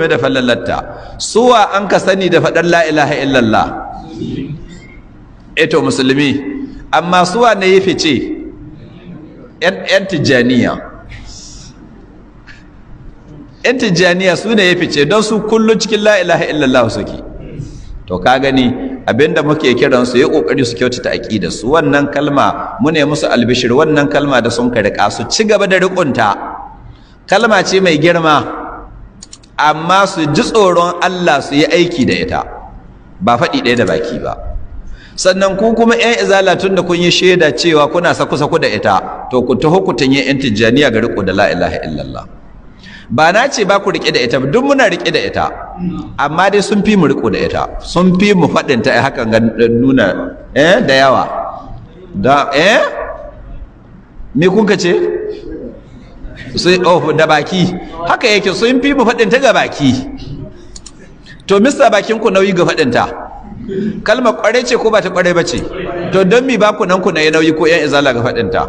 Da fallalatta suwa an ka sani da faɗar la ilaha illallah? Eto, musulmi. Amma suwa ne ya fice? Yan Tijjaniya. Yan Tijjaniya su ne ya fice, don su kullum cikin la ilaha illallah suke. To, ka gani, abinda muke kiran su, ya kokari su kyautata aqidar su. Wannan kalma, mu ne musu albishir, wannan kalma da sun ka rika, su ci gaba da riƙunta. Kalma ce mai girma, amma su ji tsoron Allah su yi aiki da ita, ba faɗi ɗaya da baki ba. Sannan ku kuma 'yan Izala, tun da kun yi shaida cewa kuna saku-saku da ita, to ku taho ku tanye 'yan Tijjaniya ga riko da la ilaha illallah. Ba na ce ba ku rike da ita, duk muna rike da ita, amma dai sun fi mu riko da ita, sun fi mu faɗin ta hakan ga nuna da yawa da me kun ka ce sai, oh, da baki haka yake. Sun fi mu faɗin ta ga baki. To, mista, bakin ku nauyi ga faɗin ta. Kalmar kware ce ko ba ta kware ba ce? To, don mi ba ku nan ku na yi nauyi ko 'yan Izala ga faɗin ta?